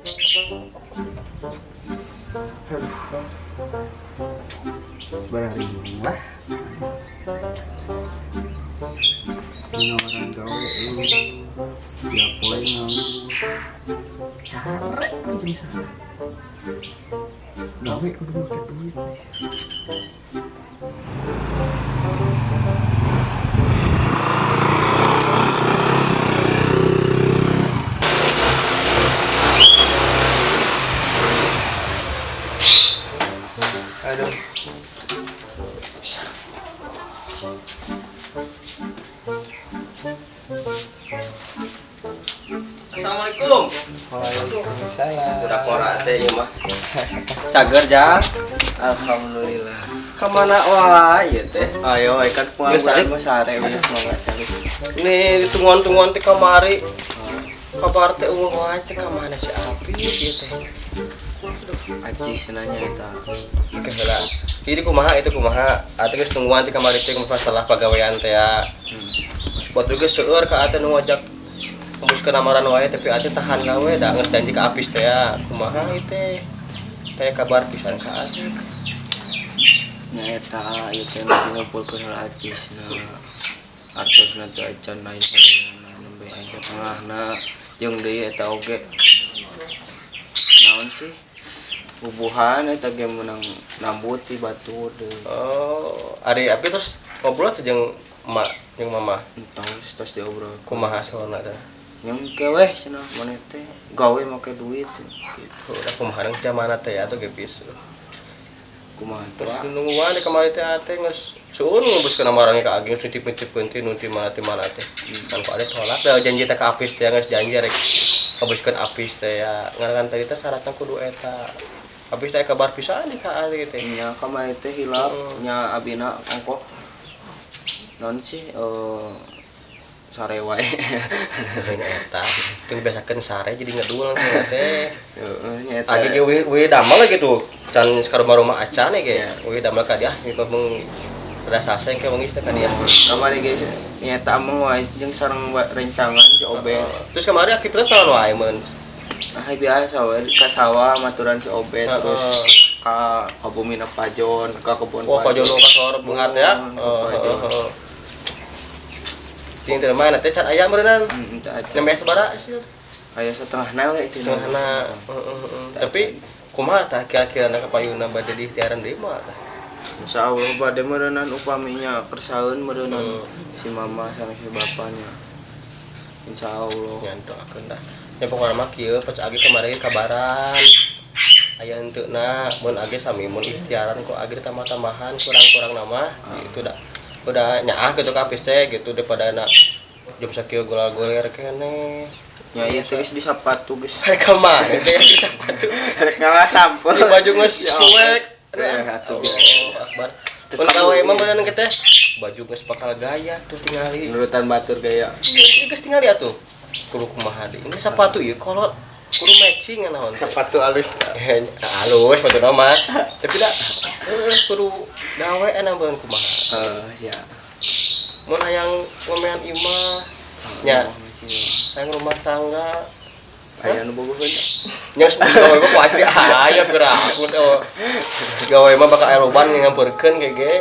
Aduh. Sebenarnya lah. Orang gawe lu. Tiap poe nganggur. Sare jeung sare. Gawe kudu make duit. Aduh. Assalamualaikum. Waalaikumsalam. Udah korak teh ieu mah. Cager jang. Alhamdulillah. Kamana wae ieu teh? Ayo, ikan pengangguran mah sare we semangat cari. Nih ditungguan-tungguan teh kamari. Kabar teh eueuh wae teh kamana si Apis ieu teh. Acis nanya eta. Oke heula. Jadi kumaha itu kumaha? Atuh geus tungguan teh kamari teh masalah pagawean teh ya. Batur geus seueur ka ate nu ngajak hembuskeun lamaran wae tapi ate tahan gawe da geus janji ka Apis teh ya. Kumaha ieu teh? Teh kabar pisan ka ate. Nya eta ieu teh nu ngumpulkeun heula acisna. Artosna teh acan lain sadayana nembe aya satengahna jeung deui eta oge. Naon sih? Bubuhan eta ge meunang nambut ti batur deui. Oh, ari Api terus ngobrol teh jeung emak jeung mama. Entah tos diobrol. Kumaha saurna teh? Yang keweh cenah maneh teh gawe make duit gitu. Udah kumaha nang jamana teh atuh ge pis. Kumaha teh? Terus nungguan di kamari teh ate geus seueur ngembuskeun lamaran ka Ageng nitip-nitipkeun teh nu ti mana ti mana teh. Kan ku ade tolak da janji teh ka Apis teh geus janji rek ngembuskeun Apis teh ya. Ngaran tadi teh syaratna kudu eta. Apis teh kabar pisan di ka ade teh. Nya kamari teh hilap nya abina ongkoh. Naon sih sare wae. Nya eta. Teu biasakeun sare jadi ngedul teh. Heeh nya eta. Age ge we damel gitu. Can ka rumah-rumah acan ge. We damel ka dia mung rasa saseng ke wengi teh ka dia. Kamari ge nya eta mah wae jeung sareng rencangan si Obet. Terus kamari aki terus naon wae mun? Ah biasa we ka sawah maturan si Obet terus ka kabumina Pajon, ka kebon Pajon. Oh, Pajon ka sor beunghar teh ya. Heeh. Ting teh mah teh can aya meureunnan. Heeh, nembe sabaraha sih? Aya setengahna we itu. Setengahna. Heeh. Tapi kumaha tah kira-kira na kapayuna bade diikhtiaran deui mah tah? Insyaallah bade meureunnan upaminya kersaeun meureunnan si mama sareng si bapanya. Insyaallah. Nya doakeun dah. Nya pokona mah kieu pas age kamari kabaran. Aya henteuna mun age sami mun ikhtiaran kok age ditambah-tambahan kurang-kurang nama gitu dah. Udah nyaah gitu ka Apis teh gitu daripada na jam sakieu gola-goler keneh. Nya ieu teh geus disapatu geus. Rek ka mana teh disapatu? Rek ngalah sampeu. Di baju geus suek. Atuh. Akbar. Mun gawe mah beunang teh baju geus bakal gaya tuh tingali. Nurutan batur gaya. Ieu geus tingali atuh. Kudu kumaha deui. Ini sepatu ieu kolot kudu matching naon. Sepatu alus. Alus sepatu mah. Tapi da kudu gawe enak beun kumaha. Heeh, ya. Mun hayang ngomean imah nya. Hayang rumah tangga aya nu bogoheun. Nya geus gawe mah pasti aya piraku teh. Gawe mah bakal aya loban ngampeurkeun ge ge.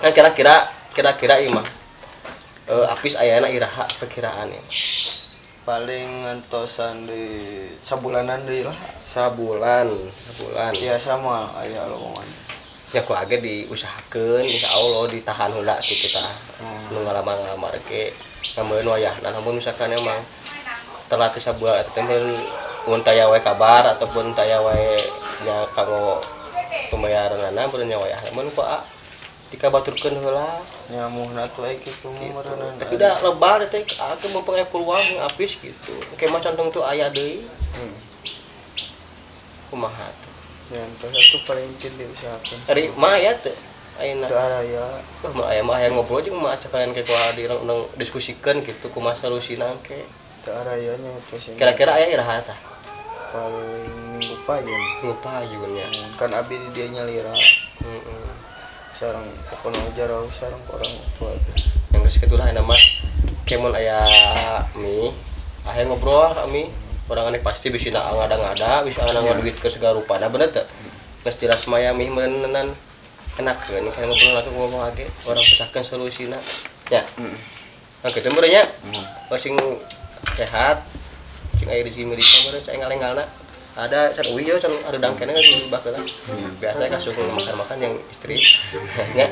Nah kira-kira ieu mah. Apis ayana iraha perkiraan ya. Paling ngantosan di sabulanan deui lah. Sabulan. Biasa mah aya lowongan. Ya ku age diusahakeun insyaallah ditahan heula kitu tah. Nu ngalamar-ngalamar ge ngambeun wayahna namun misalkan emang telat sabulan eta teh mun taya wae kabar ataupun taya wae nya kanggo pembayaranana beureun nya wayahna mun ku dikabaturkeun heula. Nya muhna tuh aya kitu meureunna. Tapi da lebar teh age mumpung aya peluang jeung Apis gitu. Engke mah contoh tuh aya deui. Kumaha tuh? Ya entos atuh paling mungkin diusahakeun. Ari mah aya teu? Ayeuna. Teu aya. Wah, mah aya mah aya ngobrol jeung mah sakalian ke kumaha di diskusikeun gitu kumaha solusina engke. Teu araya nya teh. Kira-kira aya iraha tah? Paling minggu payun. Minggu payun nya. Kan abi di dieu nyalira. Heeh. Sareng pokona jarauh sareng orang tua. Yang geus kitu lah ayeuna mah. Ke mun aya mi, aya ngobrol ka mi. Orang aneh pasti bisa ngada-ngada, bisa ngada duit ke segala rupana, bener teu? Geus jelas maya mih meureunnan enakeun kayak ngobrol atuh ngomong age, orang pecahkeun solusina. Ya. Nah, kitu meureun nya. Masing sehat, cing aya rezeki milik meureun saya ngalengalna. Ada can uih can ada keneh kan baheula. Biasa kasuh makan-makan yang istri. Ya.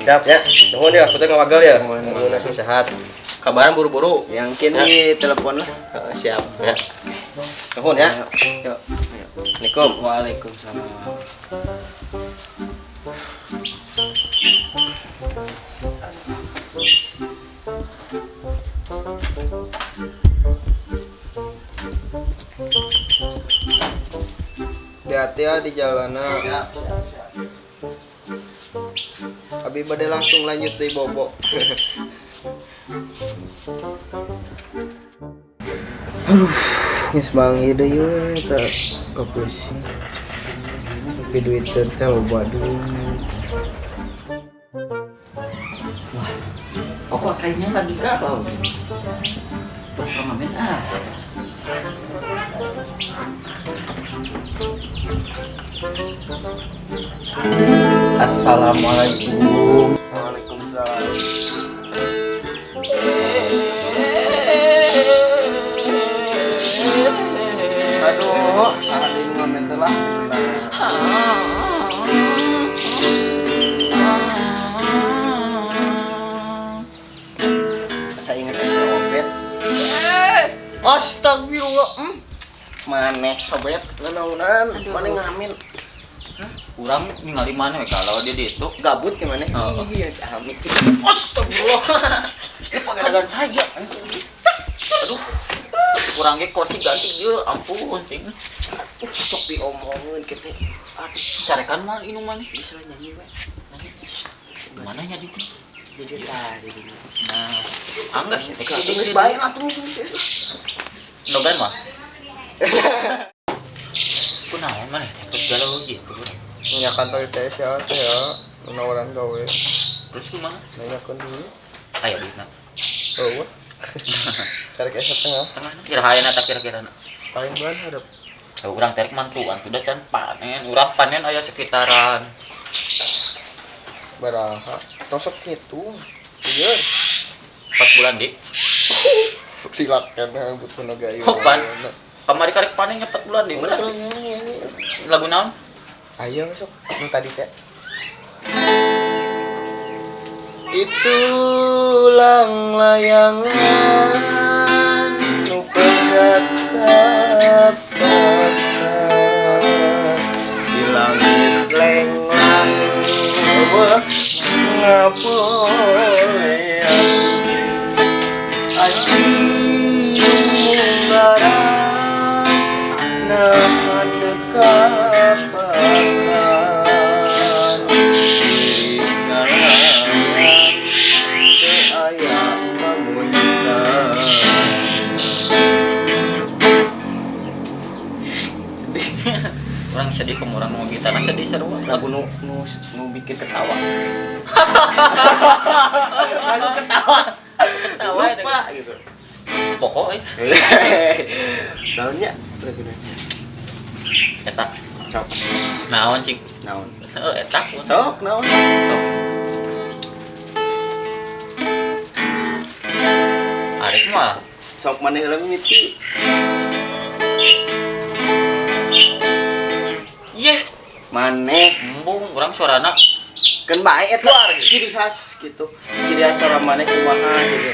Siap ya. Nuhun ya, aku teh ngawagel ya. Nuhun sing sehat. Kabaran buru-buru. Yang kini telepon lah. Siap ya. Nuhun ya. Yuk. Assalamualaikum. Waalaikumsalam. Hati-hati ya di jalanan. Siap. Abi bade langsung lanjut di bobo. Aduh, geus manggih deui we teh kapusing. Tapi duit teh loba duit. Wah, kok kayaknya lagi galau nih. Turnamen ah. Assalamualaikum. Waalaikumsalam. Aduh, salah deui nu ngamen teh lah. Saya ingat si Obet. Astagfirullah. Maneh sobet nanaonan, maneh ngamen. Urang ningali mana we kalau dia di itu gabut gimana? Iya, amit. Astagfirullah. Ini pagadagan saya. Aduh. Kurang ge kursi ganti ieu, ampun ting. Sok diomongin kitu. Aduh, carekan mah inum maneh. Geus lah nyanyi we. Mana nya di? Jadi tadi. Nah, anggar geus bae atuh geus. Nogan mah. Kunaon maneh teh galau gitu. Nya kantor teh sia teh ya, nawaran gawe. Terus kumaha? Nanyakeun dulu. Aya duitna. Eueuh. Tarik asa tengah. Tengah kira hayana tah kira-kira. Paling bulan hadap. Urang tarik mantuan sudah can panen, urang panen aya sekitaran baraha. Tosok kitu. Ieu 4 bulan di. Silakan butuh naga ieu. Pan. Kamari karek panennya 4 bulan di. Bener. Lagu naon? Ayo masuk nu tadi teh. Itulang layangan nu pegat di langit lenglang eueuh ngapolean asiung munggaran nahan dekat Orang sedih kemurang mau gitar sedih seru lagu nu nu nu bikin ketawa. Lagu ketawa. Ketawa lupa gitu. Pokok eh. Naonnya laguna. Eta. Sok. Naon cik? Naon? Heeh, eta. Sok naon? Sok. Arek mah. Sok maneh heula mimiti. Yeh, maneh embung urang suarana keun bae eta ciri khas gitu. Ciri khas suara maneh kumaha gitu.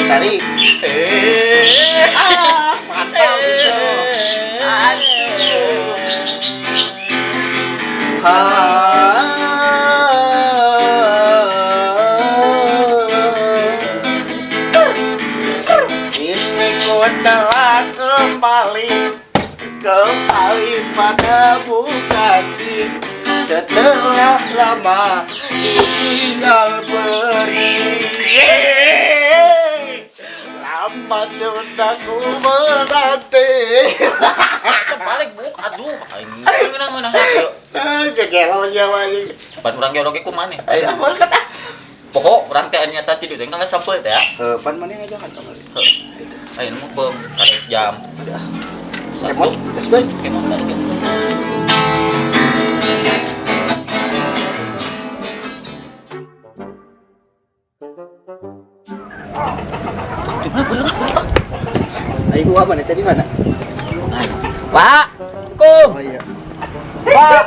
Tarik. Ah, mantap gitu. Aduh. Ha. Ini ku telah kembali padamu kasih setelah lama ditinggal pergi. Lama sudah ku menanti. Balik buk, aduh, aing ngeunah-ngeunah ieu. Ah, gegelnya mah. Pan urang ge oge kumaha? Ayo apa kata? Pokok urang teh nyata tidur teh nggak sampai teh ya. Heuh, pan maneh ngajakan kamari. Heuh. Ayo mah bem karek jam. Kemot, let's go. Kemot, let's go. Ayo gua mana tadi mana? Pak, kum. Oh iya. Pak.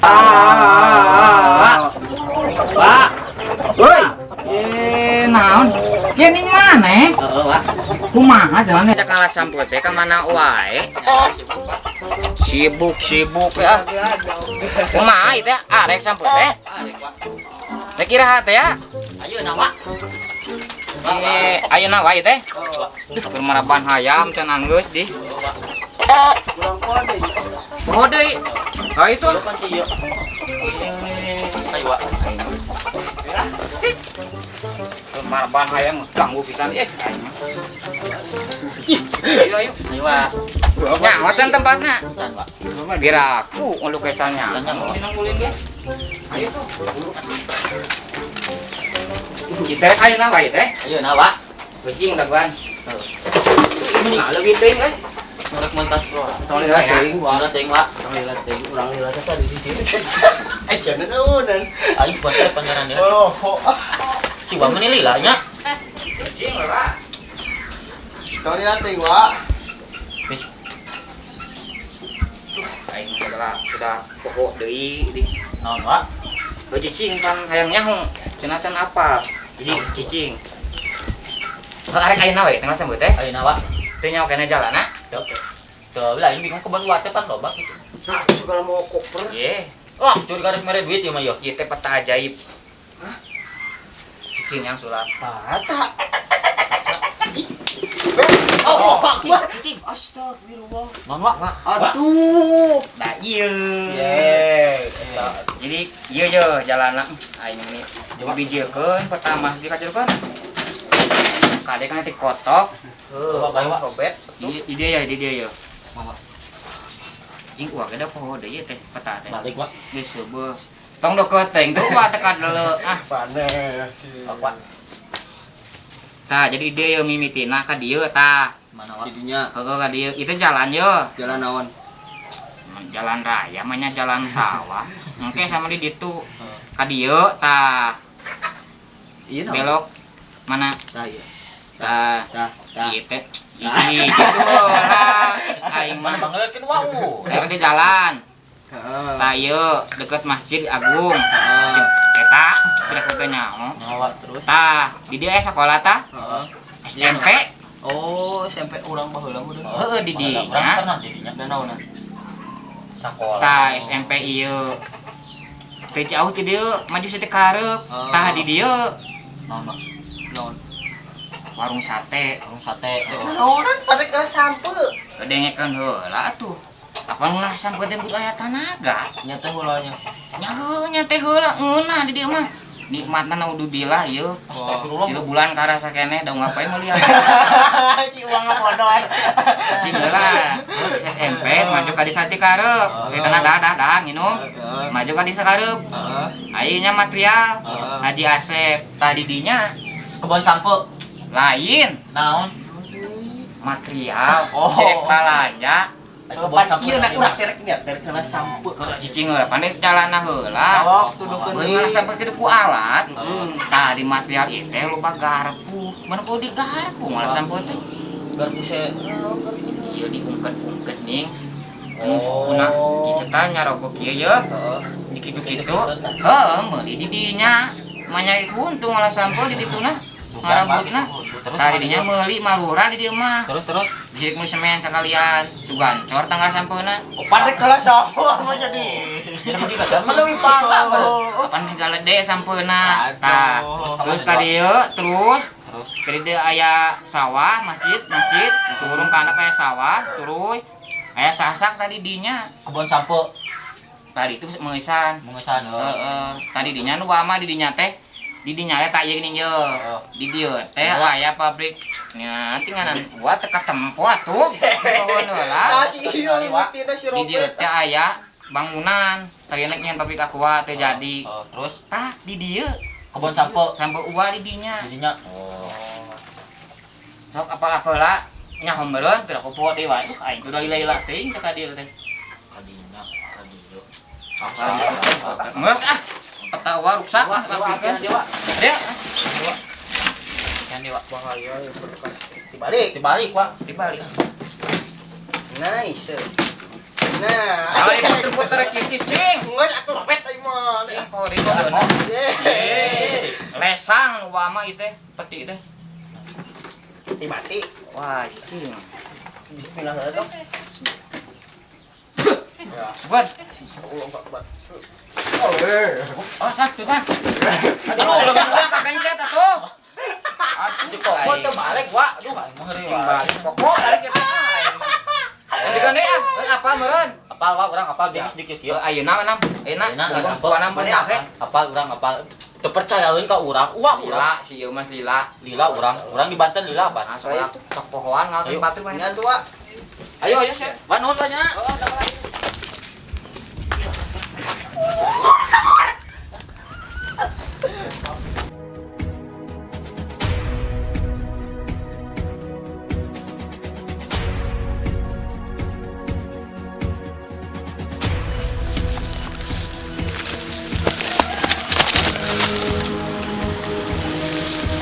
Pak. Pak. Woi. Naon? Ieu ning mana? Heeh, Pak. Kumaha jalannya cek ngalah sampeu teh ka mana wae? Sibuk-sibuk ya. Kumaha ieu teh arek sampeu teh? Arek, Pak. Teh kira teh ya? Ayeuna, Pak. Ayeuna wae teh. Keur maraban hayam can anggeus di. Kurang kode. Poho deui. Ha itu. Kan si ieu. Ayo, Pak. Keur maraban hayam ganggu pisan eh aing mah. Ayo ayo. Ayo, Pak. Nya, wacan tempatna. Can, Pak. Biraku ngelukesannya. Can, Pak. Ayo tuh. Kita ayeuna wae teh. Ayeuna, Pak. Beucing daguan. Nah, leuwih teuing euy. Merek mentas lora. Tong lila teuing, Wak. Lila teuing, Pak. Tong lila teuing, urang lila teh tadi di sini. Eh, jangan naonan. Aing buat pangeran ya. Oh, Si Wa meni lila nya. Beucing lora. Tong lila teuing, Wak. Wis. Aing mah sudah poho deui di. Naon, Pak? Heuh cicing pan hayang nyaho. Cenah can apa? Jadi cicing. Heuh arek ayeuna we teh sambut teh. Ayeuna, Pak. Teu nyaho kana jalanna. Oke. Tuh, lah ini bingung kebon wate pan loba gitu. Nah, aku suka mau koper. Ye, Wah, curi garis mere duit ieu mah ieu. ieu teh peta ajaib. Hah? Cicing yang sulap. Pata. Oh, Akbar. Cicing. Astagfirullah. Naon, Pak? Aduh. Nah, ieu. Ye. Jadi ieu ye jalanna aing ini. Dibijilkeun pertama dikajurkeun. Kade kana ti kotok. Coba bae, Pak. Robet. Di dia ya, di dia ya. Mama. Jing uang ada poho deui teh peta teh. Balik, Pak. Geus seubeuh. Tong deket teh tuh wah teka deuleu ah. Panas. Pak. Tah jadi dia ye mimitina ka dieu tah. Mana, Pak? Jadinya Heueuh ka dieu. Itu jalan ye. jalan naon? Jalan raya mah nya jalan sawah. Engke sama di ditu. Ka dieu tah. Iya naon? Belok mana? Tah iya. Tah. Tah, tah. Ieu teh. Ih, gitu lah. Aing mah Manggelkeun wau. Aing di jalan. Heeh. Tah ieu deket Masjid Agung. Heeh. Eta udah teu nyaho. Nyawa terus. Tah, di dieu aya sekolah tah. Heeh. SMP. Oh, SMP urang baheula mah. Heeh di Urang dinya. pernah didinya Dan naonan? sakola. Tah SMP ieu. Teu jauh ti dieu, maju saeutik ka hareup. Tah di dieu Naon, Pak? Naon? warung sate. Warung sate. Naonan pada kelas sampe. Gedengekeun heula atuh. Apa ngalah sampe teh kudu aya tanaga. Nya teh heulanya. Nya heuh nya teh heula ngeunah di dieu mah. Nikmatna naudzubillah ieu. Astagfirullah. 3 bulan karasa keneh da ngapain meulian. Si uang ngabodor. Cing heula. Terus SMP maju ka desa ti kareup. Teh tanah dah nginum. Maju ka desa kareup. Heeh. Ayeuna material Haji Asep tah di dinya Kebon sampe. lain Naon? material Oh. cirek balanja Kebon sampe. Iya nak urang terek nya terek kana sampe. cicing heula pane jalanna heula. Oh, tuduhkeun Heuh ngalah sampe kitu ku alat. Heeh. Tah di material ieu teh loba garpu. Mana kudu digarpu ngalah sampe teh. Garpu se. Ieu diungket-ungket ning. Anu sukuna kitu tah nyarogok ieu ye. Heeh. Di kitu-kitu. Heeh, meuli di dinya. Manyari untung ngalah sampe di dituna. Ngarambutna. Terus Tah di dinya meuli maluran di dieu mah. Terus terus. Bisa meuli semen sekalian. Sugancor tanggal sampeuna. Oh, pada kelas sampe mah jadi. Jadi di baca mah leuwih parah. Kapan megalede sampeuna. Tah, terus ka dieu terus Terus ka dieu aya sawah, masjid, masjid, turun ka handap aya sawah, turun aya sasak tadi dinya. Kebon sampe Tadi itu meusan. mengesan. Heeh, tadi dinya nu mah di dinya teh di dinya teh ieu geuning ye. Di dieu teh aya pabrik. Nya nganan gua teh katempo atuh. Pohon heula. Ah, si ieu mimitina si Di dieu Robert. teh aya bangunan, tadi nyen pabrik aqua teh jadi. Oh, terus Tah di dieu kebon sampe sampe uwa di dinya. didinya. Oh. Sok apal-apal lah. Nyaho meureun pira ku poho deui wae. Aing tuh lila-lila teuing teh ka dieu teh. Kadinya, kadieu. Geus ah. Peta wa ruksak ah Wah, dewa. Dia. Kan dewa. Bahaya ya berkas. Dibalik. Dibalik, Pak. Dibalik. Nice. Nah, Ayo puter-puter kieu cicing. Geus atuh robet aing mah. Cing poho deui mah. Lesang nu mah ieu teh, peti teh. Mati. Wah, cicing. Bismillahirrahmanirrahim. Buat. Allah Akbar. Oh, Oh, satu kan. Aduh, lengan urang kapencet atuh. Aduh, Si Koko teu balik, Wak. Aduh, aing mah heureuy. Cing balik Koko balik ya teh. Lanjutkan deui ah. Euy, apa meureun? Apal, Wak, urang apal deui sedikit kieu. Ayeuna mah ayeuna Ayeuna sampo enam pun apal. Apal urang apal. Teu percayaeun ka urang. Uwa urang. Lila si ieu mas lila. Lila urang. Urang di Banten lila apa? Nah, sok sok pohoan ngalkeun batur mah. Nya tuh, Wak. Ayo ayo sih. Wak nuhun banyak.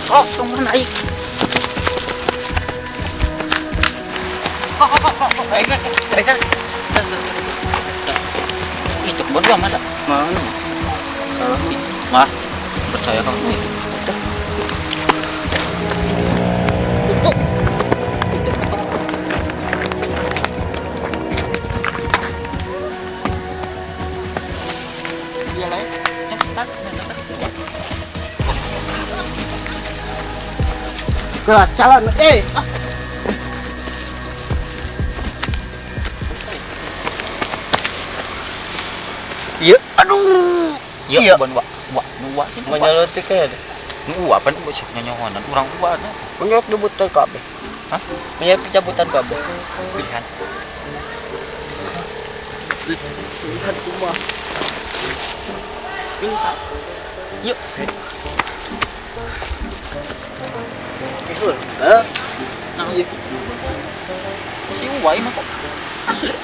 Sok tunggu naik. Kok kok kok kok. Baik. Itu kebun gua mana? Mana? Salah. Mas, percaya kamu itu. Tutup. Iya lah. Ke calon eh. Iya, aduh. Iya, ban wa wa nu wa Menyelot teh. Nu wa pan sok nyonyohonan urang wa na. Menyelot dibutan kabeh. Hah? Menyelot dicabutan kabeh. Pilihan. Pilihan kumaha? Pilihan. Yuk. Ihul. Heh. Nah, iya. Si Uwa mah kok asli.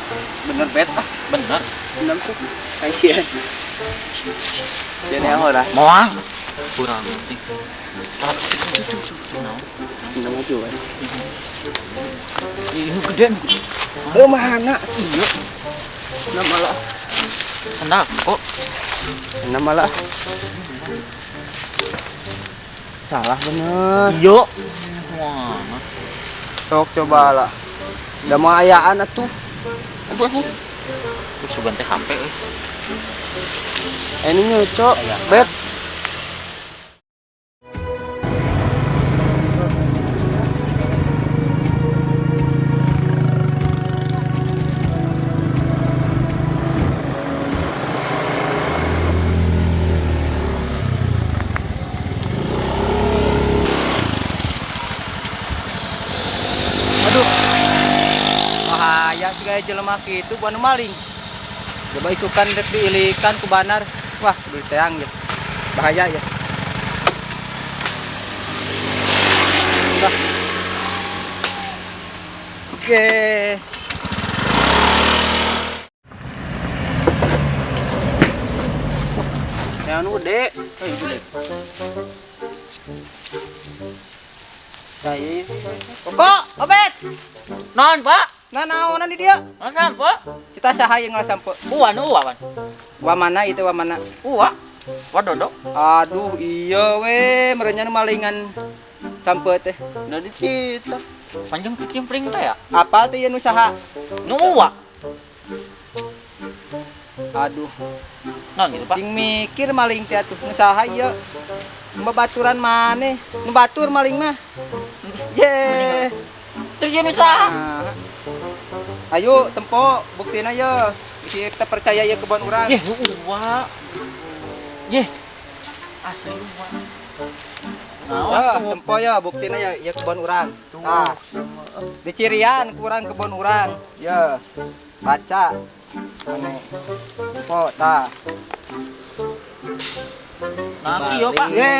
Bener bet ah. Bener. Bener tuh. Kayak sih. Jadi aku lah. Moal. Kurang penting. Enam aja wae. Ini gede. Oh mana? Iya. Nama lah. Sendal kok. Nama lah. Salah bener. Iya. Wah. Sok coba lah. Udah mau ayaan atuh. Aduh anjing. Sugan teh HP euy. Ini nyucok. Bet. Aduh. Bahaya sih jelema kitu buan maling. Coba isukan rek diilikan ku banar. Wah, kudu diteang ya. Bahaya ya. Wah. Oke. Jangan gede. Eh, gede. Saya. Koko, Obet. Non, Pak. Nah, naonan di dia? Non sampo. Kita saha yang ngalah sampo? Uwa nu uwa, Pan. Wa mana itu wa mana? Uwa. Wa dodok. Aduh, iya we, merenya nu malingan sampo teh. Udah dicita. Panjang kecimpring teh ya? Apa teh ieu nu saha? Nu uwa. Aduh, Non gitu, Pak. Cing mikir maling teh atuh nu saha ieu? Nu babaturan maneh, nu batur maling mah. Ye. Terus ieu nu saha? Nah. Ayo tempo buktina ye. Bisi kita percaya ye kebon urang. Yeh, nu uwa. Yeh. Asli uwa. Ya, tempo ya buktina ya ye kebon urang. Nah. Dicirian kurang kebon urang. Ya. Baca. Mane. Tempo tah. Nah, kieu, Pak. Ye,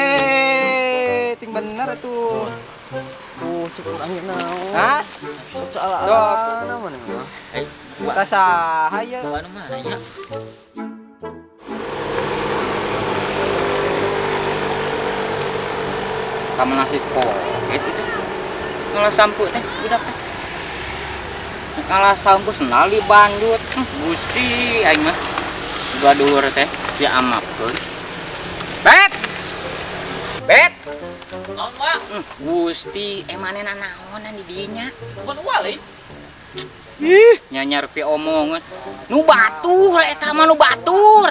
ting bener atuh. Tuh, cek urang ieu naon. Hah? Sok salah-salah mana mah. Eh, Kita saha ieu? Anu mana nya? Kamu nasi koket itu ngalah sampu teh budak teh ngalah sampu senali bandut. Gusti aing mah dua dulur teh si amapkeun bet bet Naon, Pak? Gusti emanena naonan di dinya Bukan uang lain. Ih, nyanyar pi omongan nu batur eta mah nu batur.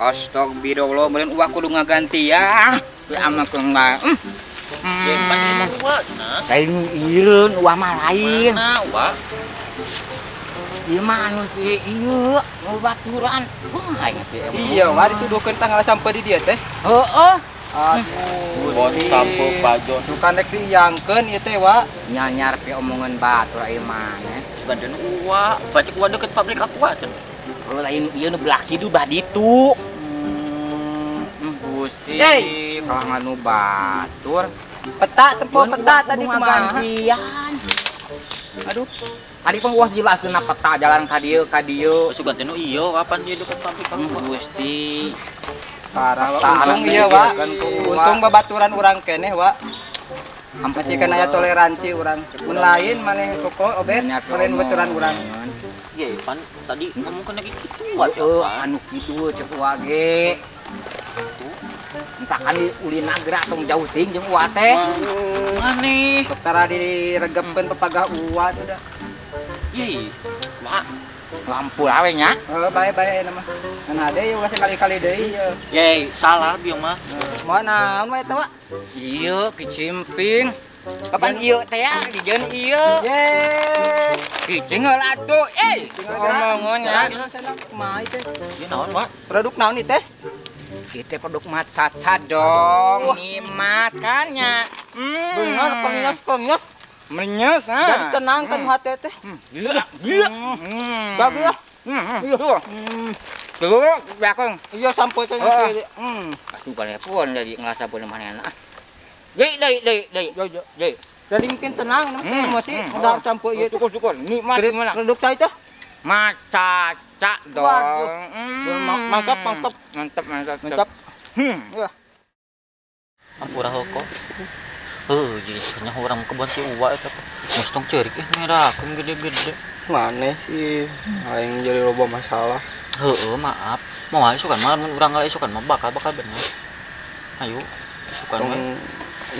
Astagfirullah, meureun uak kudu ngagantian. Pi amakeun bae. Gempan ieu mah uang cenah. Lain ieu uak mah lain. Mana uang? Ieu mah anu si ieu nu baturan. Wah, aing teh. Iya, wa dituduhkeun tanggal sampai di dieu teh. Heeh. Aduh. Bot sampo pajon. Suka nek diiyangkeun ieu teh, wa. Nyanyar pi omongan batur ieu mah. Sugan uang, baca uang deket pabrik aku cenah. Kalau lain ieu nu belah kidu bah ditu. Gusti, kalah nu batur. Peta tempo peta tadi kumaha? Gantian. Aduh, tadi pun uas jelas kena peta jalan ka dieu ka dieu. Sugan teh nu ieu kapan dia deket pabrik aku. Gusti. Parah, wa. Untung ieu, wa. Untung babaturan urang keneh, wa. Masih kena aya toleransi urang. Mun lain maneh koko obet, lain baturan urang. Ye, pan tadi ngomong kena kitu wa. Heeh, anu kitu cek uwa ge. Entah kan ulin nagra tong jauh ting jeung uwa teh. Maneh. Tara diregepkeun pepagah uwa teh da. Ye, wa. Lampu awe nya. Heeh, bae-bae na mah. Ngan hade ieu ulah sekali-kali deui ieu. Ye, salah bieu mah. Moal naon we eta, wa? Ieu kicimping. Kapan ieu teh ya dijieun ieu. Ye. Kicing heula atuh. Eh, omongan nya. Kumaha ieu teh? Ieu naon, Wa? Produk naon ieu teh? Kita produk macaca dong, nikmat kan nya. Bener, kenyas-kenyas. Menyes, ha. Jadi tenang kan hati teh. Gila, gila. Bagus ya. Iya. Tuh, belakang. Iya sampai teh. Asupan pun jadi ngerasa pun mana enak. Deui, deui, deui, deui. Yo, yo. Deui. Jadi mungkin tenang, emosi udah campur ieu. Syukur, syukur. Nikmat gimana? Produk saya teh. Macaca dong. Mantap, mantap. Mantap, mantap. Mantap. Iya. Ampura hoko. Heuh, jadi nya urang kebon si uwa eta teh. Geus tong ceurik ngerakeun gede-gede. Maneh sih aing jadi loba masalah. Heueuh, maaf. Moal isukan mah mun urang isukan mah bakal bener. Ayo, isukan we.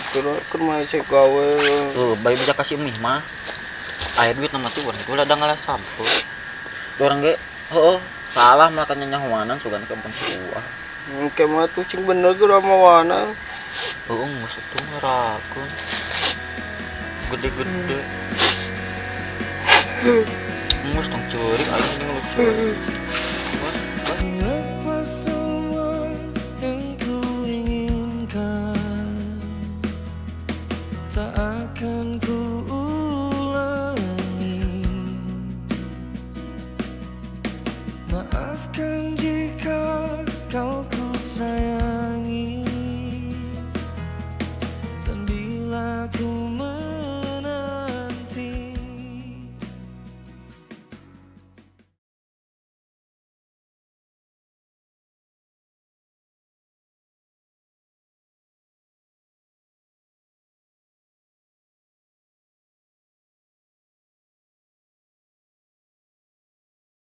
Itu keur mah cek gawe. Heuh, bae bisa kasih mie mah. Aya duit nama tuh urang itu ladang ngalah sampo. Urang ge heueuh, salah mah kan nyahoanan sugan kebon si uwa. Engke mah tuh cing bener geura mawana. Heueuh, geus atuh ngerakeun. Gede-gede. Geus tong ceurik aing ngeluh ceurik. Geus.